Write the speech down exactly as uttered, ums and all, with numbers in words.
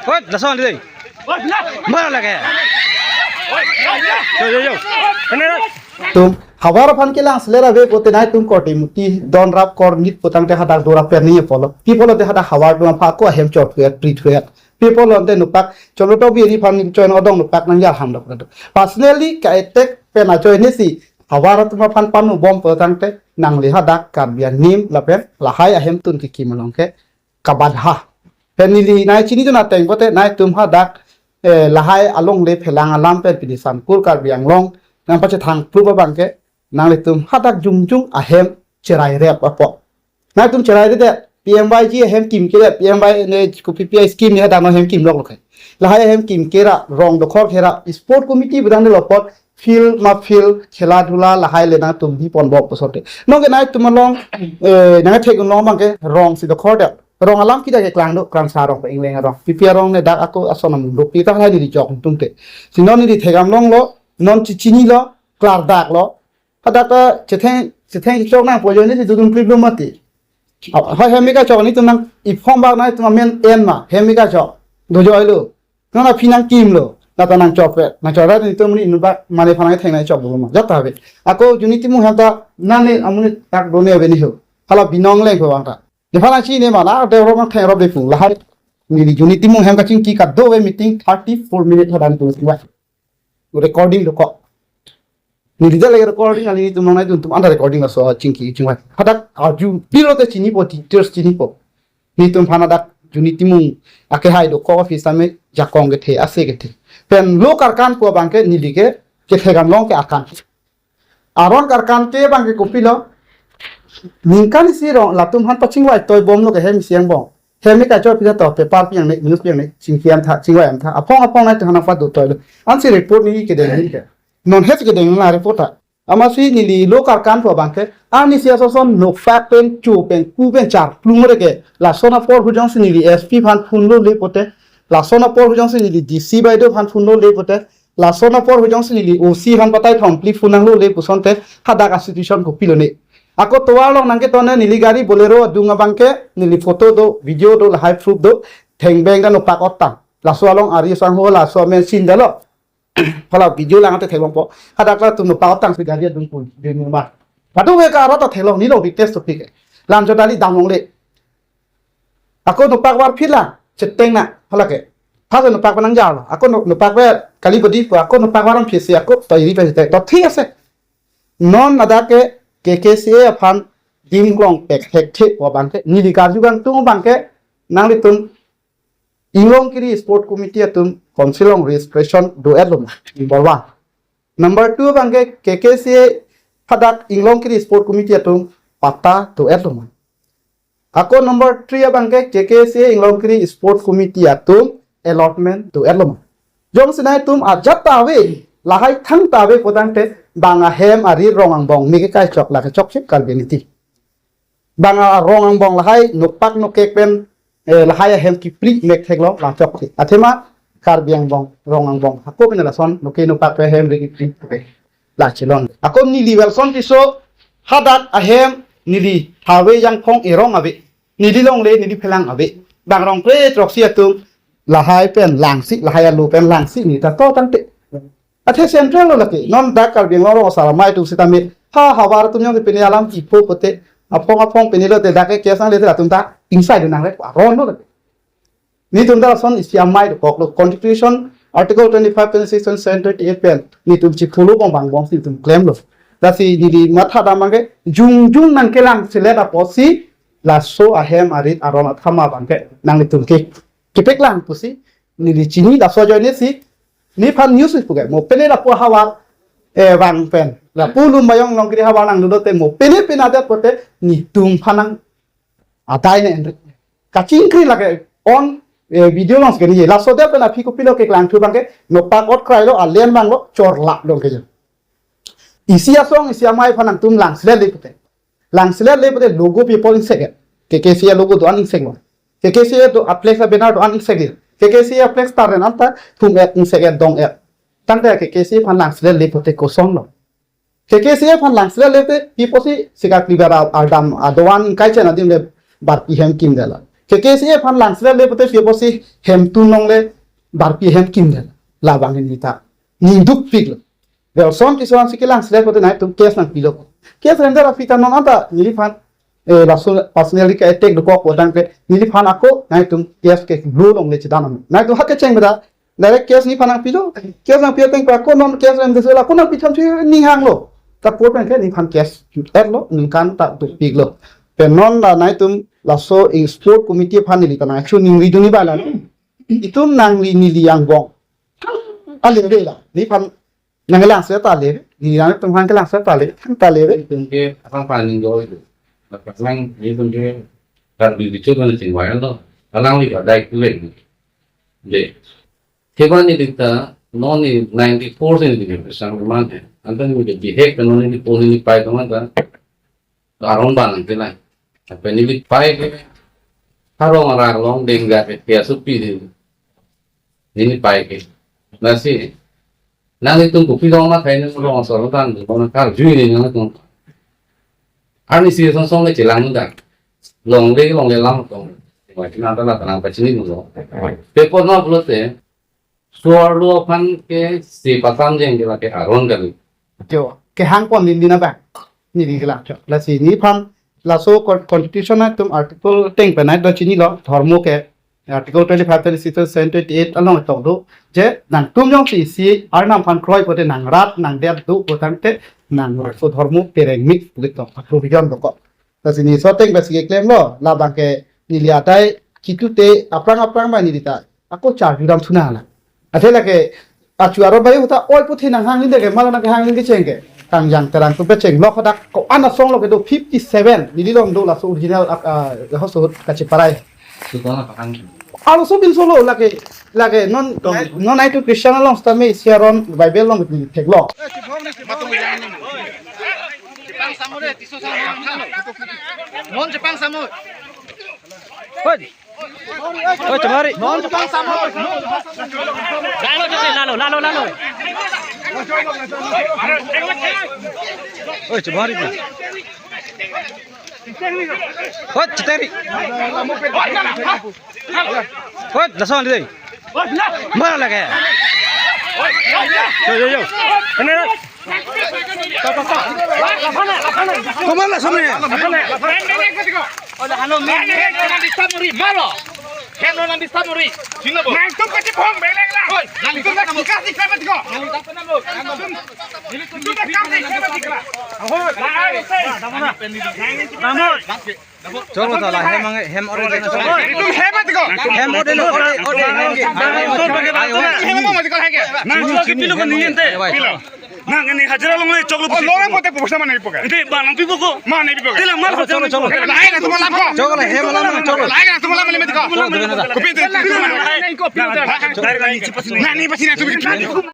Hoi, lason dei. Mara lage. Yo, yo, yo. Kena. Tum havar aphan kelang seler ave pote nangtum korte muti don rap kor nit pu tangte hadak dora per ni apolo. Pi pulote hadak havar atum aphan ako ahem chot huet, prit huet. Pi pulote nupak cholo to biri aphan choi no dong nupak nang yar ham dok dok. Personally ka attack pen ajoine si havar atum aphan panu bom pu tangte nangli hadak Karbi anim lapen lahai ahem tun kekim along ke kabadha. Pen neli nai chinidun ateng pote nangtum hadak, eh, lahai alongle phelang alam pen pini Sangkur Karbi Anglong nangpachethang pru abang ke nanglitum hadak jongjong ahem cherai rep apot. Nangtum cherai rep, P M Y G ahem kim kere, P M Y ne kopi pi scheme ne hadak no ahem kim lok lok hai. Lahai ahem kim kera, rong dokhor kera, sport committee bedang ne lopot, field ma field, khela dhula lahai le nangtum bi pon bok posote. Nonke nangtum along, eh, nangthek along abang ke rong si dokhor de. Rong alam kita ke klang do, Krangsa rong, Ingleng rong. P P R rong ne dak ako ason am do, pita hai ni di chok tum te. Si non ni di thegam longlo, non chi chinilo, klardak lo. Hadak ta chetheng, chetheng chok nangpo ajoine si dudun klip lo mati. Hoi hem mi kachok nangtum nang iphom bak nangtum amen en ma, hem mi kachok. Dojoilo. Nona phi nang kimlo. Nata nang chokpe. Nang chokra nangtum ni inut bak mane phanang theng nang chok bulu ma. Jat ta ave. Ako Juni Timung hem ta nane amonit tak done ave ni ho. Hala binong leng ko bang ta. Nephan nang chini ma na de ro mang theng ro de pu. Lahai. Neli Juni Timung hem kachingki kado ave meeting thirty-four minute hadak tum wa. Recording dokok. Neli jale recording alanglitum nang nangtum anta recording laso chingki chingwa. Hadak arju pilote chinipo, teachers chinipo. Nelitum aphan hadak Juni Timung akehai dokok office tame jakong kethe, ase kethe. Pen lo karkan pu abang ke neli ke kethegam long ke akan. Aron karkan ke abang ke kopilo. Ningkan isi rong latum aphan pachingvai toi bomlo ke hem isi angbong. Hem mi kachok pita to paper pi ang ne, news pi ang ne, chingki amtha, chingvai amtha. Aphong aphong nangtum aphan nangpado toilo. Ansi report ni kedeng ni ke. Non het kedeng na report ta. Amatsi neli lo karkan pu abang ke. Arnisi ason ason nokpak pen chu pen ku pen char plung re ke. Lason apor hu jongsi neli S P aphan phone lo le pote. Lason apor hu jongsi neli D C baido aphan phone lo le pote. Lason apor hu jongsi neli O C aphan patai thom pli phone nang lo le pusonte hadak a situation kopilo ne. Ako tovar along nang keton ne neli gari Bolero adung abang ke neli photo do, video do, lahai proof do, thengbeng dan opak otang. Laso along ari sang ho laso amen sin dalo. Hala video lang ate theklongpo. Hadak latum nopak otang si gari adung pun, di mumba. Padu ke ka arata theklong ni lo big test to pik. Lam jodali damlong le. Ako nopak var phila, cheteng na, hala ke. Phase nopak nang jalo. Ako no-, nopak ve kali bodi po, ako nopak var am phisi, ako to iri pe te. To thik ase. Non ladak ke K K C A aphan dim klong pek hek the po abang ke. Neli karju kangtung abang ke. Nanglitum Inglongkiri Sport Committee atum council along registration do-et lo ma. Number one. Number two abang ke K K C A hadak Inglongkiri Sport Committee atum patta do-et lo ma. Ako number three abang ke K K C A Inglongkiri Sport Committee atum allotment do-et lo ma. Jongsi nangtum ajat ta ave, lahai thang ta ave pu tangte bang ahem ari rong angbong mi ke kai chok la ke chok chip Karbi niti. Bang arong angbong lahai nopak nokek pen, eh, lahai ahem kipri mek theklong la chok chip. Athema Karbi angbong, rong angbong. Ako pen lason noke nopak pe hem ri kipri. La chilon. Ako neli Wilson Tisso hadak ahem neli have jangphong erong ave. Neli longle neli phelang ave. Bang rong pre troksi atum lahai pen langsi, lahai alo pen langsi ni ta to tangte. Athe central lo lake. Non dak Karbi Anglong rong asar amei atum sitame. Ha havar atum jongsi pini alam kipo pote. Aphong aphong pini lote dak ke sang le atum ta inside nang rek aron lo lake. Netum ta lason isi amei dokok lo. Constitution Article twenty-five, twenty-six, twenty-seven, twenty-eight pen netum chiphulo bong bang bong si netum claim lo. Lasi neli matha dam abang ke jongjong nang kelang selet apotsi laso ahem arit aron athama abang ke nanglitum ke kepeklang pusi neli chini laso ajoine si nephan news pu ke mo pene lapu havar, eh, vang pen. Lapu Lumbajong Longkiri havar nang dolo te mo pene pene adet pote netum aphan nang adai ne enrik. Kachingkri lake on, eh, video along ke ni laso adet pen aphi kopilo keklangthu abang ke nopak ot krailo alen abang lo chorla long ke. Isi asong isi amei aphan nangtum lang selet le pote. Lang selet le pote logo pi apot ingsek et. K K C A logo do-an ingsek lo. K K C A do a flex a banner do-an ingsek lo. K K C A flex tar ren anta thum et ingsek et dong et. Tangte K K C A aphan lang selet le pote koson lo. K K C A aphan lang selet le pote pi apotsi sika klibar al-, aldam adovan ingkai chen adim le bar pi hem kim dela. Ke K C A aphan langselet le pote pi apotsi hemtun longle barpi hem kimdet. Labang neli ta ningdukpiklo. Welson Tisso aphansi kelangselet pote nangtum case nangpilo. Case render aphi ta non anta neliphan, eh, laso personally ke attack dokok potangte neliphan ako nangtum case ke blo longle chedan am. Nangtum hak kecheng beda direct case neliphan nangpilo. Case nangpi ateng pa ako non case render sela ako nangpi tham si ning hanglo. Ta court pen ke neliphan case etlo, ningkan ta dukpiklo. Pen non la nangtum laso sport committee aphan neli ta nang action ningri dunji bala. Itum nangli neli angbong. Ale bela. Neliphan nangkelangselet ta le, neli nangtum aphan kelangselet ta le, thang ta le. Itum ke aphrang paning do itu. Aphrang itum ke Karbi bichot mana chingwai to. Alangli ba dai kulek. De. Theba neli ta non ni ninety-four si neli ke sang man. Anta neli ke bihek non neli pon neli pai teman ta. Aron ban nangke nang. Apa neli pai ke. Harong arong long dengga ke tia supi di. Neli pai ke. Lasi. Nanglitum kopi long ma khai nang long asor tang di long kar jui ni nangtum. Arni si song song le chelang dak. Longle longle lang tong. Wajib nang ta la tanang pachini mo. Paper ma pulote. Suarlo aphan ke si patam jeng ke lake aron kali. Jo, kehang pon neli na bang. Neli kelang jo. Lasi neliphan laso con-, constitution atum article teng penai do chinilo, dhormo ke article twenty-five, twenty-six, twenty-seven, twenty-eight along tok do. Je nangtum jongsi isi arnam aphan kroi pote nang rat nang det do potangte nang laso dhormo pereng mix pulit tok provision dokok. Lasi neli so teng basi keklemlo, labang ke neli adai kitute aphrang aphrang ba neli ta ako charju dam thunang na. Athe lake achu aro bayu ta oi puthe nang hang inde ke, mala nang hang inde cheng ke. Kangjang Terang tu pecheng lo khodak ko-an asong lo kedo fifty-seven neli long do laso original ak-, ah, hoso kacheparai. Sutona pakang. Alo so bin solo lake, lake non, non ai tu Christian along sta me isi aron Bible long ni theklong. Chepang samo de, Tisso samo. Non chepang samo. Oi. Oi, chemari. Non chepang samo. Lalo, lalo, lalo, lalo. Oi, chemari. Hot, cheteri. Hot, lason dei. Mara lage. Yo, yo, yo. Ano, ano? Komar lason ni. Maro. Hen lo nang disturb muri. Sino bo? Nangtum kachipong beleng la. Oi, nangtum kasi kasi ko. Nangtum kasi kasi ko. Oi, la, la, la. Cholo ta la hem ang hem ore jena cholo. Oi, nangtum hem mati ko. Hem ore lo ore ore. Hem mati ko henge. Nang cholo ke pilo ko ningente. Pilo. Nang ini hajira longle choklo. Oh, longle pote poisa mana ipo ka? Ente ba nang pipo ko. Mana pipo ka? Tela mar cholo, cholo. Lai nangtum alam ko. Cholo, hem alam cholo. Lai nangtum alam le mati ko. Kopi te. Nang ni pasi nangtum.